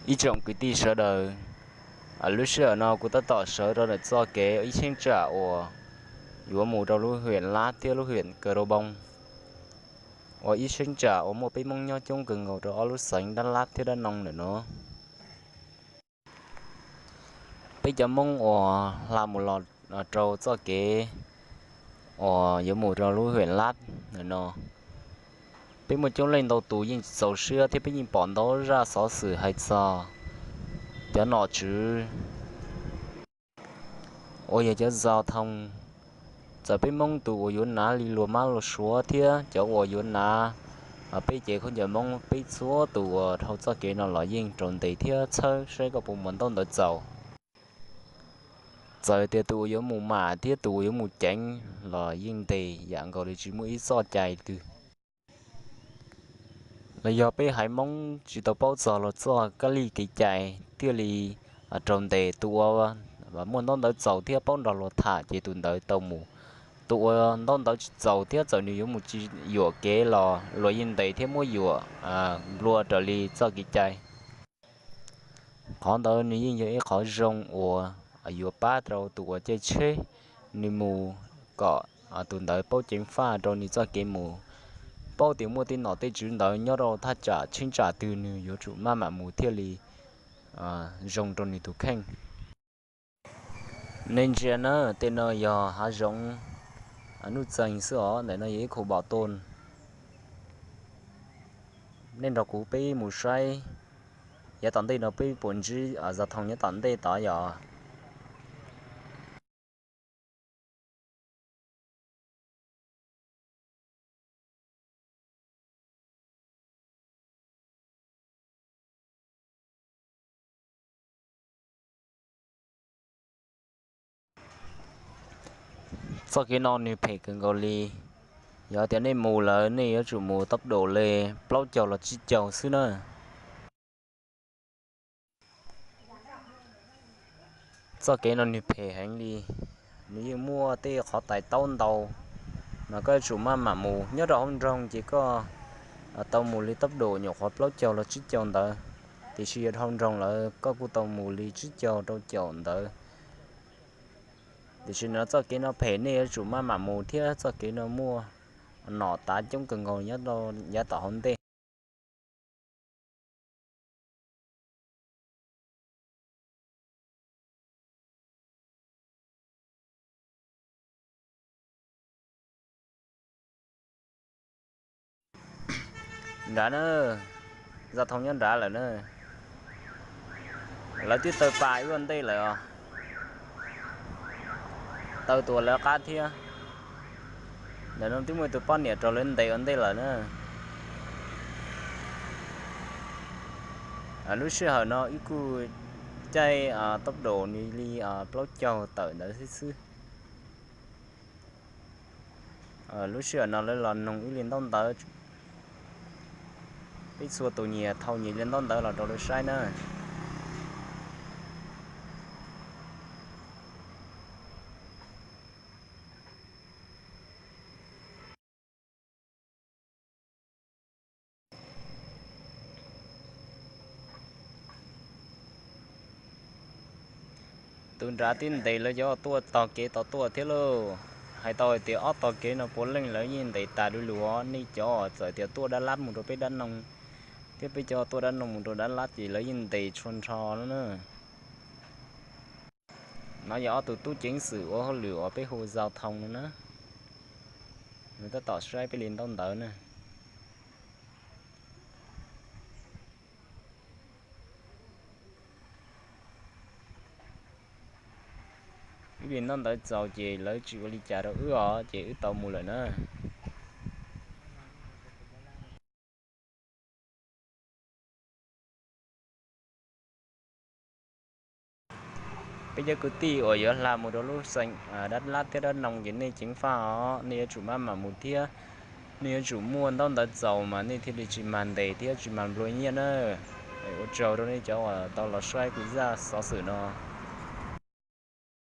Ib tsoom kwv tij sawv daws, lub sij hawm no kuv tab tom sawv rau ntawm txoj kev ib cheeb tsam uas yuav mus rau lub hiam Lab thiab lub hiam Kaw Rau Npoo, uas ib cheeb tsam uas muaj peb Hmoob nyob coob kawg nkaus rau ob lub xeev Dab Lab thiab Dab Noo ntawm no. Peb cov Hmoob uas hla mus los rau txoj kev uas yuav mus rau lub hiam Lab ntawm no, peb muaj coob leej ntau tus yeej tsis txaus siab thiab peb yeej pom ntau zaj xov xwm hais txog cov nom tswv uas yog cov zau thoo, txawm peb Hmoob tus uas yuav hnav li luag mab luag suav thiab cov uas yuav hnav peb cev khaub ncaws Hmoob, peb txhua tus uas dhau txoj kev no los yeej raug ntes thiab txhawb saib koj puas muaj ntaub ntawv txaus. Txawm tias tus uas yuav mus mam thiab tus uas yuav mus ceev los yeej ntes yam nkaus li tsis muaj ib txoj cai twg. Los yog peb haiv Hmoob tsis tau paub txog los txoj kab li kev cai thiaj li raug ntes. Tus uas muaj ntaub ntawv txaus thiab paub nrog luag tham ces tus ntawd tau mus. Tus uas ntaub ntawv tsis txaus thiab txawm nws yuav mus tsis yuam kev los luag yeej ntes thiab muab yuam nplua raws li txoj kev cai. Qhov ntawd nws yeej yog ib qhov zoo uas yuav pab rau tus uas caij tsheb nws mus kom tus ntawd paub ceev faj rau nws txoj kev mus, paub tias muaj tej nom tej tswv ntawd nyob rau thaj tsam cheeb tsam twg nws yuav tsum maj mam mus thiaj li zoo rau nws tus kheej. Nej ntsia na, tej no yog hav zoov nuj txeeg xwb os, ntawm no yog ib khu pom tooj. Nej nrog kuv peb mus saib yav tom ntej no peb puas ntsib zaj thoo nyob tom ntej tod yom. Txoj kev no nws phem kawg nkaus li. Yog tias nej mus lawm nej yuav tsum mus tốc độ li plaub caug los tsib caug xwb na. Txoj kev no nws phem heev li, nws yeej muaj tej qhov tais taub ntau, mas koj yuav tsum maj mam mus. Nyob rau hauv nroog ces koj tau mus li tốc độ nyuam qhuav plaub caug los tsib caug ntawd, tiam sis yog dhau nroog lawm koj kuj tau mus li tsib caug rau caum ntawd. Tiam sis no txoj kev no phem, nej yuav tsum maj mam mus thiab. Txoj kev no muaj nom tav coob kawg nkaus nyob yav tom hauv ntej. Nrad na, zaj thoo nyob nrad lawm na. Lawv twb taw pas wb ua ntej lawm os. Taw tus uas lawv qab thiab. Ntawm no twb muaj tus poj niam raug lawv ntes ua ntej lawm na. Lub sij hawm no wb kuj caij tốc độ nws li plaub caug tawm ntawd xwb xwb. Lub sij hawm no lawv los noog wb li ntaub ntawv, peb txhua tus nyias thau nyias li ntaub ntawv los rau lawv saib na. Tus nrad tib ntes lawv cov tuaj tog kev tod tuaj thiab lauj. Hais tau hais tias ob tog kev no puav leej lawv yeej ntes tas du lug os. Nej cov txawm tias tuaj Dab Lab mus rau peb Dab Noo, thiab peb cov tuaj Dab Noo mus rau Dab Lab ces lawv yeej ntes tshua nrho no na. No yog ob tug tub ceev xwm ua hauj lwm uas peb hu giao thông no na. Nws tab tom saib peb li ntaub ntawv na. Wb li ntaub ntawv txaus ces lawv tsis ua li cas rau wb os, ces wb tau mus lawm na. Peb cov kwv tij uas yuav hla mus rau lub xeev Dab Lab thiab Dab Noo ces nej ceev faj os, nej yuav tsum maj mam mus thiab. Nej yuav tsum muaj ntaub ntawv txaus mas nej thiaj li tsis mag ntes thiab tsis mag nplua nyiaj na. Ua tsaug rau nej cov uas tau los saib kuv zaj xov xwm no.